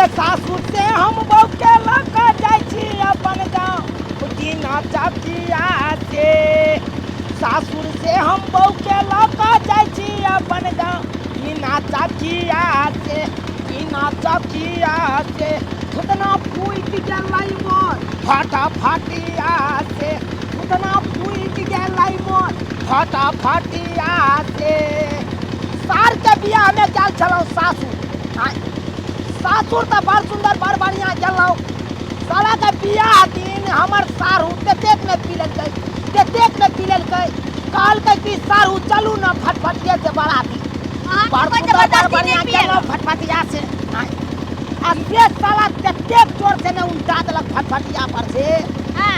अरे सासुर से हम बौके लऽ कऽ जाइ छी अपन गाँव बिना चकिया से। सासुर से हम बौके लऽ कऽ जाइ छी अपन गाँव बिना चकिया से, बिना चकिया से। थुतना फूटि गेलै मोर फटाफटिया से, थुतना फूटि गेलै मोर फटाफटिया से। सारके बियाहमे गेल छलहुँ सासुर, सासुर तऽ बड़ सुन्दर बड़ बढ़िआँ गेलहुँ। सालाके बियाह दिन हमर साढ़ू ततेक ने पी लेलकै, ततेक ने पी लेलकै, कहलकै कि साढ़ू चलू ने फटफटिये से बराती। अहाँके बड़ कोइ सुन्दर बड़ जबरदस्ती बढ़िआँ नहि पियेलक। गेलहुँ फटफटिया से। आ से साला ततेक जोर से ने उल्टा देलक फटफटिया पर से,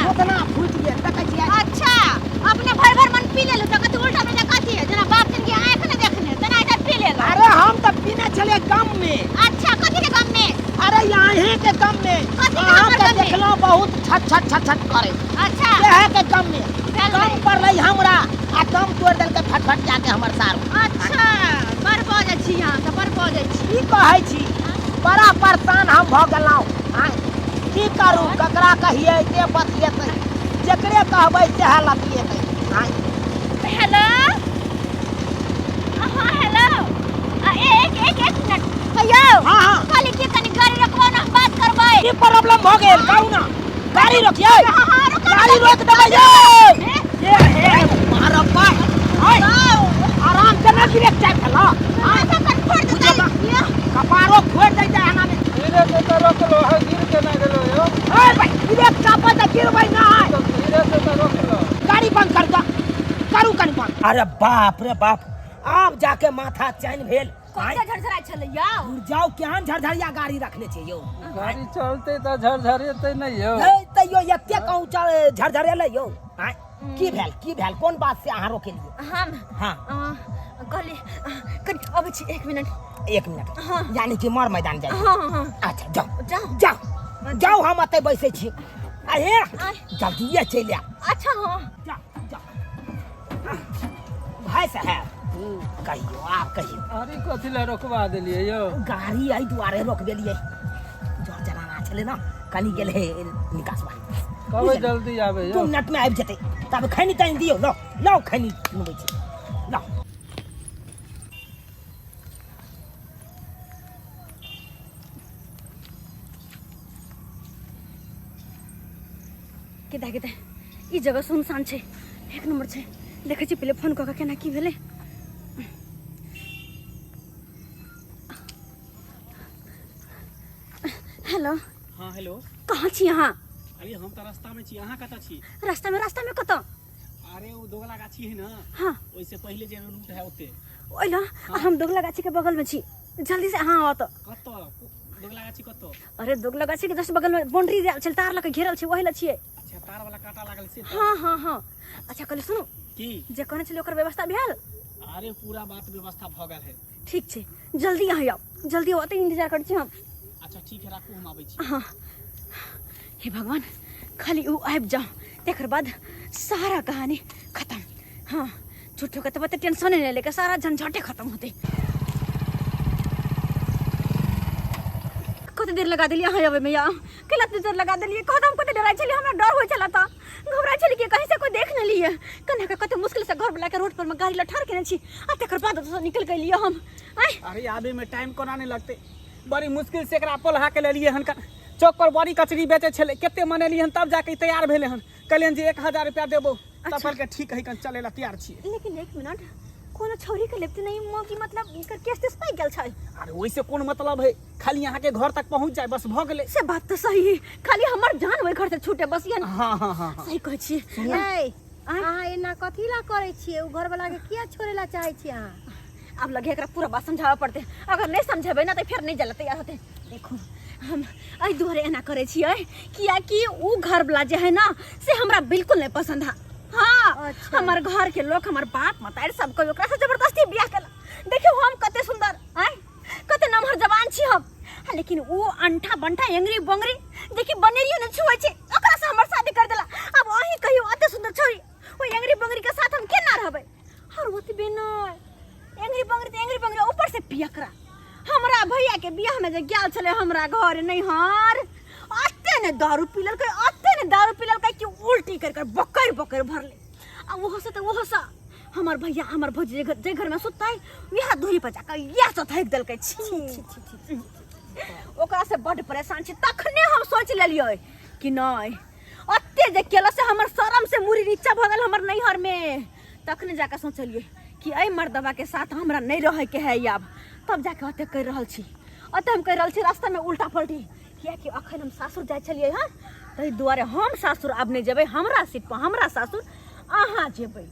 ओतना फूटि गेल, देखै छियै। अच्छा, अपने भर भर मन पी लेलहुँ तऽ कथी उल्टा पुल्टा कथी है, जेना बाप के आँखि नहि देखने तेना एकर पी लेलहुँ। अरे हम तऽ पीने छलियै गम में। अच्छा, कथी के गम में? अरे अहीं के गम में। कथी के अहाँ हमर के गम में? देखलहुँ बहुत छट छट छट छट करे। अच्छा। सेहे के गम में। चल गम रे। पड़लै हमरा आ दम तोड़ि देलकै फटफटिया के हमर सारू। अच्छा, बड़ बजै छी अहाँ तऽ, बड़ बजै छी। की कहै छी, बड़ा परेशान हम भऽ गेलहुँ। आँय, की करू, ककरा कहियै, के बतियेतै, जकरे कहबै सएह लतियेतै। आँय। हेलो, हाँ हेलो, एक एक एक मिनट कहियो। हाँ हाँ। कहली कि कनी गाड़ी रोकबो ना, हम बात करबै। की प्रॉब्लम भऽ गेल कहू ना? गाड़ी रोकियै? हाँ हाँ रोको। गाड़ी रोक देबै यौ। ये हे मारब बा। आय, आराम से ना ब्रेक चाप खेला। माथा कन फोड़ देतै। कपारो फोड़ दै छै एना में। धीरे से तऽ रोकलो है, गिर केना गेलो यौ? ए भाई, ब्रेक चापै तऽ गिरबै नै। तऽ धीरे से तऽ रोकलो। गाड़ी बंद कर दो, करू कनी बंद। अरे बाप रे बाप, आब जाके माथा चैन भेल। कते झरझराइ छलै यौ? दूर जाउ, केहन झरझरिया गाड़ी रखने छै यौ। गाड़ी चलतै तऽ झरझरेतै नहि यौ। हे तैयो एते कहूँ झरझरेलै यौ। आँय, की भेल, की भेल, कोन बात से अहाँ रोकेलियै? हम हाँ। कहली कनी अबै छी, एक मिनट। एक मिनट? हाँ। यानी कि मर मैदान जाइ? हाँ हाँ। अच्छा जाउ। जाउ। जाउ जाउ, हम एतै बैसै छी। आ हे, आँय। जल्दिए चलि आयब। अच्छा हाँ। जाउ जाउ। भाई साहब कहियो, आब कहियो। गाड़ी कथी लए रोकवा देलियै यौ? गाड़ी एहि दुआरे रोक देलियै, जर जराना छलै ने, कनी गेल हे निकास बारी। कहबै जल्दी आबै 2 यौ। मिनट में आबि जेतै। तब खैनी तैनी दियौ। लौ लौ, खैनी सुनबै छी, लौ। केदा केदा ई जगह सुनसान छै, एक नंबर छै। देखै छी पहिले फोन कऽ कऽ केना की भेलै। हेलो। हाँ हेलो। कहाँ छी अहाँ? अरे हम तऽ रास्ता में छी, अहाँ कतऽ छी? रास्ता में। रास्ता में कतऽ? अरे ओ दोगला गाछी है ना। हाँ। ओहिसे पहिले जे रूट है ओते। ओहि ला? हाँ। हम दोगला गाछी के बगल में छी, जल्दी से अहाँ आओ तऽ। कतऽ दोगला गाछी कतऽ? अरे दोगला गाछी के जस्ट बगल में बाउंड्री देल छै, तार लऽ के घेरल छै, ओहि ला छियै। अच्छा, तार वाला कांटा लागल से? हाँ हाँ हाँ। अच्छा कहली सुनू। की? जे कहने छलियै ओकर व्यवस्था भेल? अरे पूरा बात व्यवस्था भऽ गेल है। ठीक छै, जल्दी अहाँ आउ, जल्दी आउ, ओतै इंतजार करै छी हम। अच्छा ठीक है, राखू, हम आबै छी। हाँ। हे भगवान, खाली ऊ आबि जाओ, तकर बाद सारा कहानी खत्म। हाँ, झूठो के तऽ टेंशन नहीं लेके सारा झंझटे खत्म होते। कते देर लगा देलियै अहाँ अबै में या केला देर लगा देलियै? कहत हम कते डराइ छलियै, हमरा डर होइ छला तऽ घबराइ छलियै कि कहीं से कोई देख न लिए। कना के कते मुश्किल से घर वाला के रोड पर में गाड़ी लठार केने छी आ तकर बाद ओतऽ से निकल गेलियै हम। आँय। अरे आबे में टाइम कोना नहीं लगते, बड़ी मुश्किल से एकरा पोल्हा के लेलियै हन। चौक पर बड़ी कचरी बेचै छलै, कते मनेलियै हन तब जाके ई तैयार भेलै हन। कहलियनि जे 1000 रुपया देबो तब। अच्छा। कहलकै ठीक है, कन चलै ला तैयार छियै। लेकिन एक मिनट, कोनो छौरी के लेप्ती नहीं मौकी, मतलब इनकर केस तेस पाइ गेल छै? अरे ओहिसे कोन मतलब है, खाली अहाँ के घर तक पहुंच जाए बस भऽ गेलै। से बात तऽ सही है, खाली हमर जान ओहि घर से छूटे बस ये। हाँ हाँ हाँ हाँ। सही कहै छियै। ए, आँय? अहाँ एना कथी ला करै छियै? ओ घरवला के किया छोड़े ला चाहै छियै अहाँ? आब लगे एकरा पूरा बात समझाबऽ पड़तै, अगर नहीं समझेबै ना तऽ फेर नहीं जलते तैयार होतै। देखू, हम एहि दुआरे एना करै छियै कियाकि उ घरवला जे है ना से हमरा बिल्कुल नहीं पसंद है। हाँ। अच्छा। हमर घर के लोग, हमर बाप मतारी सब कोई ओकरा से जबरदस्ती बियाह केला। देखियौ हम कते सुंदर, आँय, कते नमहर जवान छी हम, हाँ, लेकिन उ अंठा बंठा एंगरी बंगरी देखी बनेरियो ने छुए छै, ओकरा से हमर शादी कर देला। अब अहीं कहियो, अते सुंदर छोरी ओहि एंगरी बंगरी के साथ हम केना रहबै? और ओतबे नहि, एंगरी बंगरी तऽ एंगरी बंगरी, ऊपर से पियकरा। हमरा भैया के बियाह में जे गेल छलै हमरा घर नैहर, अते ने दारू पीलकै, अते ने दारू पीलकै कि उल्टी कर कर बकर बकर भरले। आ ओहो से तऽ ओहो से हमर भैया हमर भौजी जे घर, जे घर में सुततै वएह दूरी पर जाकर इएह से थकि देलकै। छी छी छी छी, ओकरा से बड्ड परेशान छी। तखने हम सोच लेलियै कि नहि, ओते जे केलक से हमर शरम से मुड़ी नीचा भऽ गेल हमर नैहर में। तखने जाकर सोचलियै कि एहि मर्दबा के साथ हमरा नहीं रहे के है आब। तब जाके ओते कहि रहल छी, ओते हम कहि रहल छी रास्ता में उल्टा पलटी, कियाकि अखन हम सासुर जाइ छलियै हँ, ताहि दुआरे हम सासुर आब नहि जेबै। हमरा सीट पर हमरा सासुर अहाँ जेबै,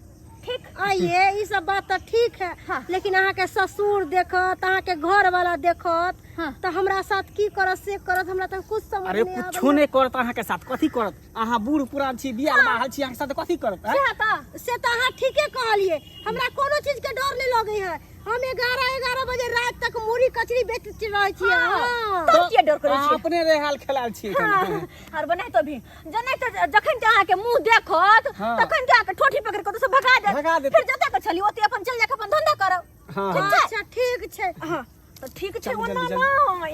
ठीक? आइए ई सब बात तऽ ठीक है। हाँ। लेकिन अहाँके ससुर देखत, अहाँके घर वाला देखत। हाँ। तऽ हमरा साथ की करत से करत, हमरा तऽ कुछ समझ अरे नहीं कुछो आबैया। नहि करत अहाँके साथ, कथी करत? अहाँ बूढ़ पुरान छी, बियाह बाहल छी, अहाँके साथ कथी करत आँय? सएह तऽ। से तऽ अहाँ ठीके कहलियै, हमरा कोनो चीज के डर नहीं लगै है। हम 11-11 बजे रात तक मुरही कचरी बेचैत रहै छियै। हाँ। हाँ। तब किया डर करै अहाँ छियै? अपने रेहाल खेलाल छी एखन। हाँ, और बनाय तो भी जनै तो जखन के अहाँके मुंह देखत हाँ। तखन के अहाँके ठोठी पकड़ के ओतऽ से भगा देत। भगा देत। फिर जतऽ के छली ओतऽ अपन चलि जाके अपन धंधा करब। हाँ। ठीक छै? अच्छा ठीक छै। हाँ तऽ ठीक छै। चलू, ओना जल्दी, नहि,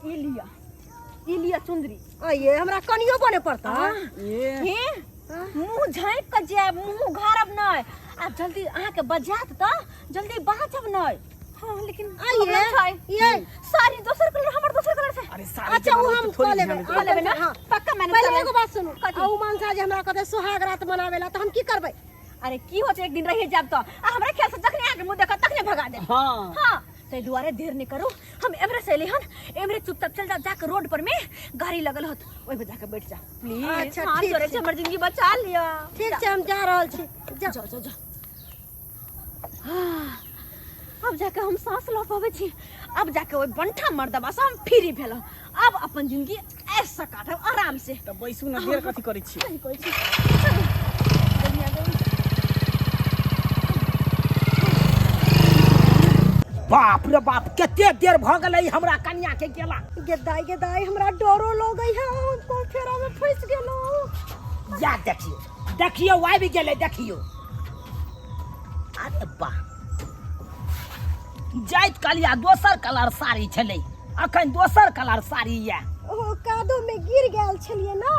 ई लिअ, ई लिअ चुंदरी। आइए हमरा कनियो बने पड़ता। ये हे मुंह झाँपि कऽ जायब, मुंह उघारब नहि। आब जल्दी अहाँके बजात तऽ जल्दी बाँचब नहि। हाँ लेकिन आइए, प्रॉब्लम छै। ये। साड़ी दोसर कलर, हमर दोसर कलर छै। अरे साड़ी अच्छा के ओ मालूम हम तऽ थोड़ी कऽ लेबै। ध्यान कऽ लेबै ने? हाँ। पक्का मैनेज पहिले करबै। एगो बात सुनू। कथी? आ उ मनसा जे हमरा कहतै सुहाग रात मनावे ला तऽ हम की करबै? अरे की हो छै, एक दिन रहिए जाब तऽ आ हमरा ख्याल से जखने अहाँके मुँह देखत तखने भगा देत। हाँ। हाँ ताहि दुआरे देर नहि करू। हम एमरे से एली हन, एमरे चुपचाप चल जाओ, जाके रोड पर में गाड़ी लगल होत ओहि पर जाके बैठ जा प्लीज। अच्छा, हाथ ठीक जोड़ै छै। छी, हमर जिंदगी बचा लिअ। ठीक छै, हम जा रहल छी। जा जाओ जाओ जाओ। हाँ, अब जाके हम सांस लऽ पबै छी। अब जाके ओहि बंठा मर्दबा से हम फ्री भेलहुँ। अब अपन जिंदगी ऐसे काटब आराम से। तऽ बैसू ने, देर कथी करै छी? सही कहै छी। चलू, बढ़िआँ गई। बाप रे बाप, कते देर भऽ गेलै हमरा कनिया के गेला। गे दाई, गे दाई, हमरा डरो लगै है, हम कोन फेरा में फंस गेलहुँ। जा देखियो देखियो, आबि गेलै देखियो। अरे वाह, जाइत कलिया दोसर कलर साड़ी छलै, अखन दोसर कलर साड़ी यऽ। ओ कादो में गिर गेल छलियै ना,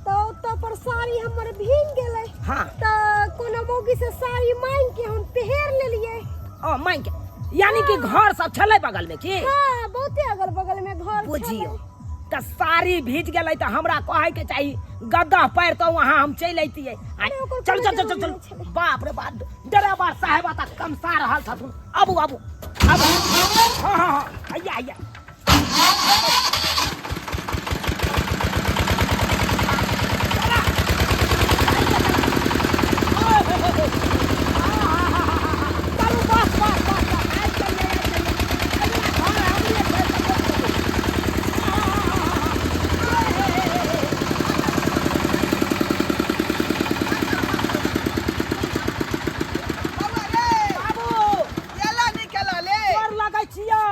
तऽ ओतऽ पर साड़ी हमर भींग गेलै। हाँ। तऽ कोनो मौगी से साड़ी मांगि के हम पहिर लेलियै। ओ मांगि के, यानी कि घर सब छलै बगल में की? हाँ, बहुते अगल बगल में घर बुझियौ छलै। तऽ साड़ी भीज गेलै तऽ हमरा कहै के चाही गद्दा पैर तऽ वहाँ हम चलि अइतियै। अरे ओकर चल चल कोनो चल चल जरूरी चल। नहि छलै। बाप रे बाप, ड्राइवर साहेब तऽ कमसा रहल छथुन। आबू आबू आबू। हाँ हाँ हाँ, आइया आइया। चलू बस बस बस बस, आबि गेलियै, आबि गेलियै। अगिला घर हमरे छै, तऽ चलू। बाबू केला नहीं केला ले। गोर लगै छियै।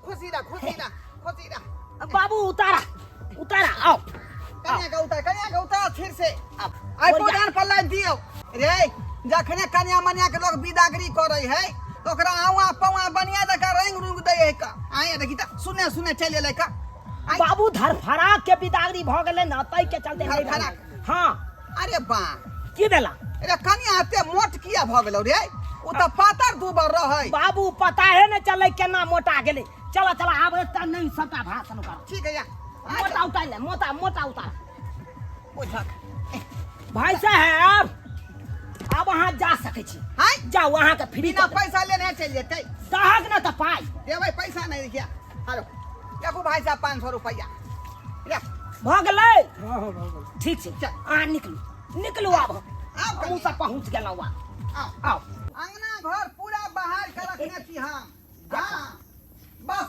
खुशी रह, खुशी रह, खुशी रह। बाबू उतारा उतारा, आओ। कन्या के उतार, कन्या के उतार फिर से। आब, आई ओरिया। प्रधान पर लाइन दियो रे। जखने कन्या मन्या के लोग विदागरी करे है तो ओकरा आवा पवा बनिया जका रंग रुंग दे है का। आया देखी त सुने सुने चल एलै का। आइ। बाबू धरफड़ा के विदागरी भ गेलै ना, तै के चलते नहि धरफड़ा। भेलै। हाँ। अरे बा, की भेला? अरे कन्या एते मोट किया भ गेलौ रे? उ त पातर दूबर रहै। बाबू पता है ने चलै केना मोटा गेलै। चला चला, आब एतऽ नहि सबटा भाषण कर। ठीक है या। मोटा उतार ले, मोटा मोटा उतार। बुझक भाई साहब, आब अहाँ जा सकै छी। हाय जाउ, अहाँके फ्री बिना पैसा लेने चलि जेतै। साहब ने तऽ पाइ देबै, पैसा नहि देखिया। हेलो देखू भाई साहब, 500 रुपैआ ले। भऽ गेलै? हाँ हाँ, भऽ गेल। ठीक छै, चल। अहाँ निकलू निकलू। आब आब हमहूँ सब पहुँच गेलहुँ आब। आउ। आउ। अंगना घर पूरा बाहर के रखने छी हम। हाँ, बस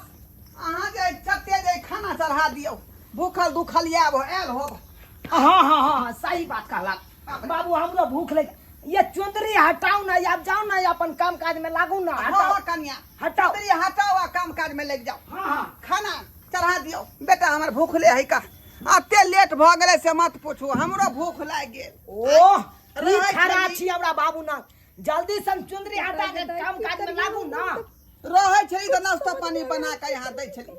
अहाँ जे चट्टे जे खाना चढ़ा दियौ, भूखल दुखल आयब आयल होब। हाँ हाँ हाँ हाँ, सही बात कहलक बाबू, हमरो भूख लग। ये चुंदरी हटाउ ना, आब जाउ ना, अपन काम काज में लागू ना। हाँ। हटाउ। हाँ कन्या, हटाउ। चुंदरी हटाओ आ काम काज में लग जाओ। हाँ हाँ। खाना चढ़ा दियौ बेटा, हमर भूखले है का। एते लेट भऽ गेलै से मत पूछू, हमरो भूख लागि गेल। ओह, की रहै खरा छली। छी हमरा बाबू ना। जल्दी से चुंदरी हटा के काम काज में लागू ना। रहै छली तऽ नाश्ता पानी बना के यहाँ दै छली।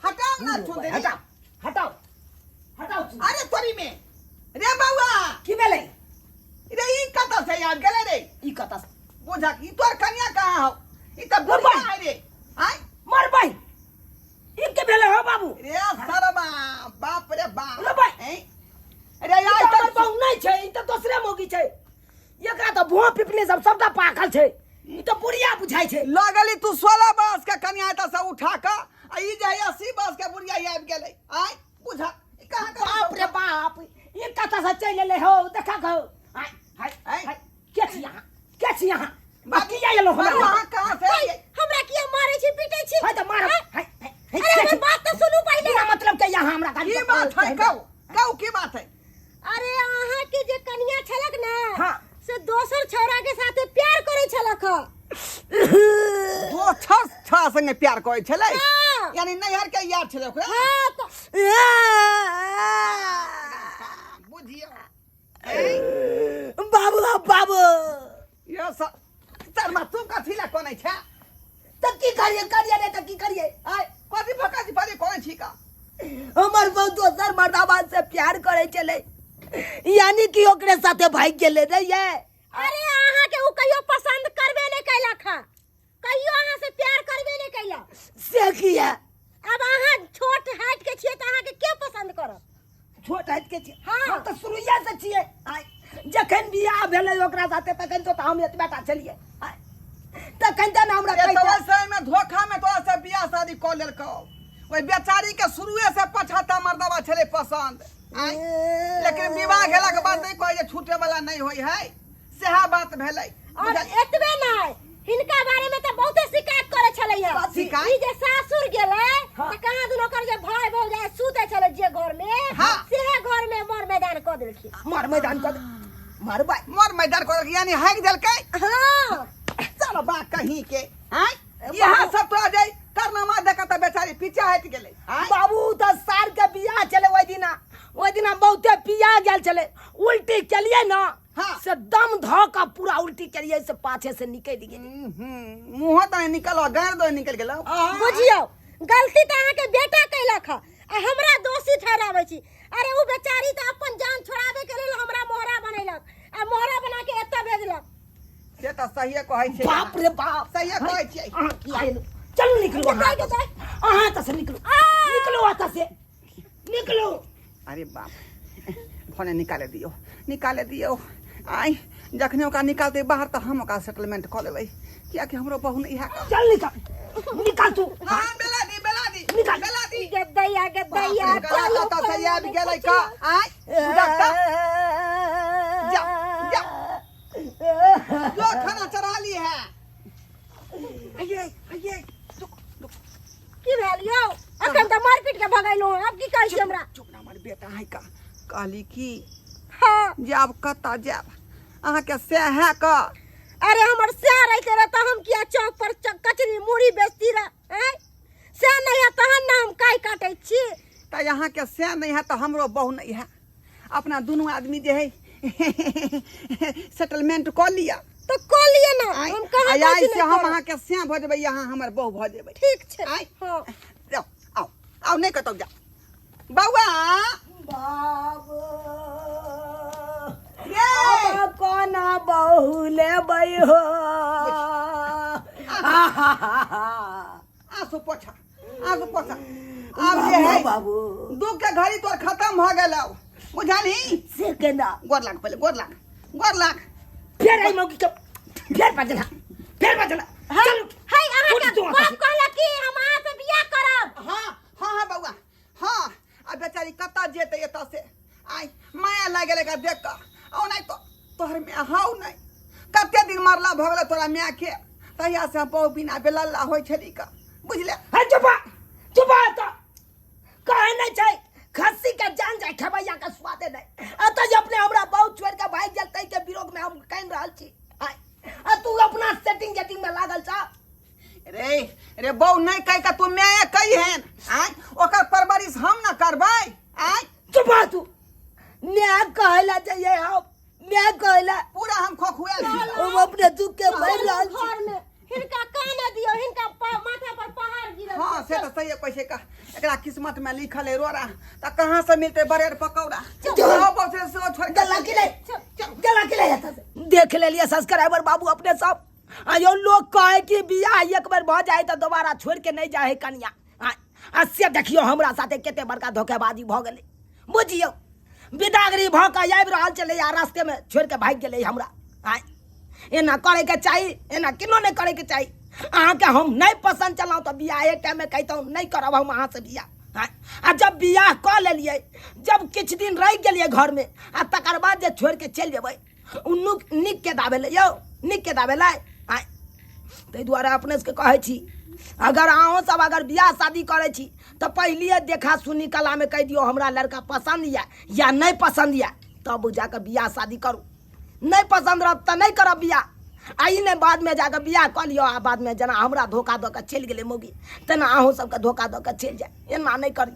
हटाओ ना छुंदरी। हटाओ हटाओ हटाओ। अरे तोरी में रे बउआ की भेलै? रे ई कतऽ से आबि गेलै रे? ई कतऽ से? बुझक ई तोर कनिया कहाँ हौ? ई तऽ बुढ़िया है रे। आँय मरबै ई के भेलै हौ बाबू? रे सरबा बाप रे बाप। रे भाई। ऐं? रे ई आइ तऽ हमर तक बहु नहि छै, ई तऽ दोसरे मौगी छै। एकरा तऽ भों पिपनी सब सबटा पाकल छै, ई तऽ बुढ़िया बुझाइ छै। लगली तू 16 बरस के कनिया एतऽ से उठा कऽ आ ई जे है 80 बरस के बुढ़िया आबि गेलै। आँय बुझा ई कहाँ कहाँ बाप रे बाप, ई कतऽ से चलि एलै हौ? देखा गौ। हाय हाय आँय? हाय, के छी अहाँ? के छी अहाँ? बाबू, किया एलहुँ हमरा? बाबू, अहाँ कहाँ से एलियै? हमरा किया मारै छी पीटै छी? हाय तऽ मारब। हाय, हाय, हाय, अरे के हमर छी? बात तऽ सुनू पहिले। बिना मतलब के यहाँ हमरा गाड़ी की पर बात है? कहू कहू की बात है? अरे अहाँ के जे कनिया छलक ना, हाँ। से दोसर छौड़ा के साथे प्यार करे छलक ह। दोसर छौड़ा संगे प्यार करे छलै? हाँ। यानी नैहर के यार छलै ओकरा? हाँ तो बुझियौ बाबू बाबू यो शर्मा तू कथी ला कोनै छै? तऽ की करिए? करिए नहि तऽ की करिए? आय कथी फकथी फरी कोनै छी का? हमर बहु दोसर मर्दाबाद से प्यार करे छलै, यानी कि ओकरे साथे भागि गेलै रे ये। अरे अहाँ के उ कहियो पसंद करबे नहीं कैलक ह, कहियो अहाँ से प्यार करबे नहीं कैलक। से किया? अब अहाँ छोट हाइट के छियै तऽ अहाँ के के पसंद करत? छोट हाइट के छियै? हाँ। हम तऽ शुरुए से छियै। आय जखन बियाह भेलै ओकरा साथे तखन तो हम एतबे टा छलियै। आय तखन तऽ ने हमरा ए, कहिते। तऽ ओहि समय में धोखा में तोरा से बियाह शादी कऽ लेलकौ। ओहि बेचारी के शुरुए से पछाता मर्दबा छलै पसंद। आँय? लेकिन विवाह भेला के बाद नहीं कहै जे छूटे वाला नहीं होई है, सेहा बात भेलै। और बुझल- एतबे नहीं, हिनका बारे में तऽ बहुते शिकायत करे छलै है। कथी? ई जे सासुर गेलै हाँ। तऽ कहाँ दुनू ओकर जे भाई भौजाई सुते छलै जे घर में, हाँ। सेहे घर में मर मैदान कऽ देलखिन। मर मैदान कऽ दे मरबै। मर मैदान कऽ देलकै यानी हाकि देलकै। हाँ। चल बा कहीं के। आँय यहाँ सब तोरा जे करनामा देख तऽ बेचारी पीछे हटि गेलै। आँय? बाबू तऽ सार के बियाह छलै ओहि दिना, ओहि दिना बहुते पिया गेल छलै। उल्टी केलियै ने हाँ। से दम धऽ कऽ पूरा उल्टी केलियै से पाछे से निकलि गेलै। मुँहो तऽ निकल गाड़ दऽ निकलि गेलौ। बुझियौ गलती तऽ अहाँके बेटा कैलक ह आ हमरा दोषी ठहराबै छी। अरे उ बेचारी तऽ अपन जान छोड़ाबै के लेल हमरा मोहरा बनेलक आ मोहरा बना के एतऽ भेजलक। से तऽ सहिए कहै छै। बाप रे बाप, सहिए कहै छियै। अहाँ किया एलहुँ? चलू निकलू अहाँ निकल एतऽ से। गेलै। अहाँ एतऽ से निकलू, निकलू एतऽ से निकलू। अरे बाप, भने निकाले दियौ, निकाले दियौ। आइ जखने ओकरा निकालतै बाहर तऽ हम ओकरा सेटलमेंट कऽ लेबै, कियाकि हमरो बहु नहि इएह कर। चल निकाल, निकाल तू। हाँ, बेला दी, बेला दी, निकाल। बेला दी। गदैया गदैया बाप रे, चलू, कतऽ से चलू, आबि गेलै का? आँय, बुझक तऽ। जा, जा। जो खाना चढ़ा ली है। आइए, आइए, रुक, रुक। की भेल यौ? अखन तऽ मारि पीट के भगैलहुँ, आब की कहै छी हमरा? चुप ना, हमर बेटा है का। कहली की हाँ। जाब कतऽ जायब अहाँके सएह है का? अरे हमर सएह रहिते रह तऽ हम किया चौक पर कचरी मुरही बेचती रह? आँय, सएह नहि है तहन ने हम काई काटै छी। तऽ अहाँके सएह नहि है तऽ हमरो बहु नहि है। अपना दुनू आदमी जे है सेटलमेंट कऽ लिअ। तऽ कऽ लिअ ने। आँय, हम कहाँ आइ कहै छी से नहि हम करब। अहाँके सएह भऽ जेबै, अहाँ हमर बहु भऽ जेबै। ठीक छै। आँय। हाँ। जाउ, आउ आउ, नहि कतौ जाउ बौआ। बाबू रे। आब कोना बहु लेबै हो? आंसू पोछा, आंसू पोछा। आब जे है बाबू दुख के घड़ी तोर खत्म भऽ गेलौ, बुझलही? से केना? गोर लाग पहिले, गोर लाग, गोर लाग। फेर आई मौगी के फेर बजला, फेर बजला। चलू है अहाँ उठ के तू बाप एतऽ से। कहलक कि हम अहाँ से बियाह करब। हाँ हाँ हाँ बौआ हाँ। आ बेचारी कतऽ जेतै एतऽ से? आइ माया लागि गेलै एकरा देख कऽ। ओनाहि तो तोहर माय हौ नहि, कते दिन मरला भऽ गेलै तोरा मायके, तहिया से हम बहु बिना बेलल्ला होइ छली का, बुझले? हे चुपा चुपा, तऽ कहै नहि छै खस्सी के जान जाय खेबैया के स्वादे नहि। एतऽ जे अपने हमरा बहुत छोड़ि के भागि गेल ताहि के विरोध में हम कानि रहल छी। आइ आ तू अपना सेटिंग गेटिंग में लागल छ। रे रे बहु नहि कहि कऽ तू माय कहिहेन। आँय ओकर परवरिश हम न करबै? आँय चुपा तू, न्याय कहै ला जाइए हम, न्याय कहै ला पूरा हम खोखुआयल छी। हम अपने दुख के भरि रहल छी। घर में हिनका काने दियौ हिनका माथा पर पहाड़ गिरल हाँ से तऽ सही कहै छै का एकरा किस्मत में लिखल है रोड़ा तऽ कहाँ से मिलते ब्रेड पकौड़ा चल से सेहो छोड़ के गला के ले गला के ले एतऽ से। देख लेलिए सब्सक्राइबर बाबू अपने सब आयो लोग कहे कि बियाह एक बेर भऽ जाए तऽ दोबारा छोड़ के नहीं जाए कनिया आ से देखियो हमरा साथे कते बड़का धोखेबाजी भऽ गेलै बुझियौ बिदागरी भऽ कऽ आबि रहल छलै आ रास्तेमे छोड़ि कऽ भागि गेलै हमरा आँय एना करैके चाही एना केनो नहि करैके चाही अहाँके हम नहि पसन्द चलहुँ तऽ बियाहे टाइममे कहितहुँ नहि करब हम अहाँसँ बियाह आँय आ जब बियाह कऽ लेलियै जब किछु दिन रहि गेलियै घरमे आ तकर बाद जे छोड़ि कऽ चलि जेबै ओ नुक नीक के दाबेलै यौ नीक के दाबेलै आँय ताहि दुआरे अपने सबके कहै छी अगर अहूँ सब अगर बियाह शादी करै छी तऽ पहिलिए देखा सुनी कलामे कहि दियौ हमरा लड़का पसन्द यऽ या नहि पसन्द यऽ तब जाकऽ बियाह शादी करू नहि पसन्द रहत तऽ नहि करब बियाह आ ई नहि बादमे जाकऽ बियाह कऽ लिअ आ बादमे जेना हमरा धोखा दऽ कऽ चलि गेलै मौगी तेना अहूँ सबके धोखा दऽ कऽ चलि जाय एना नहि करी।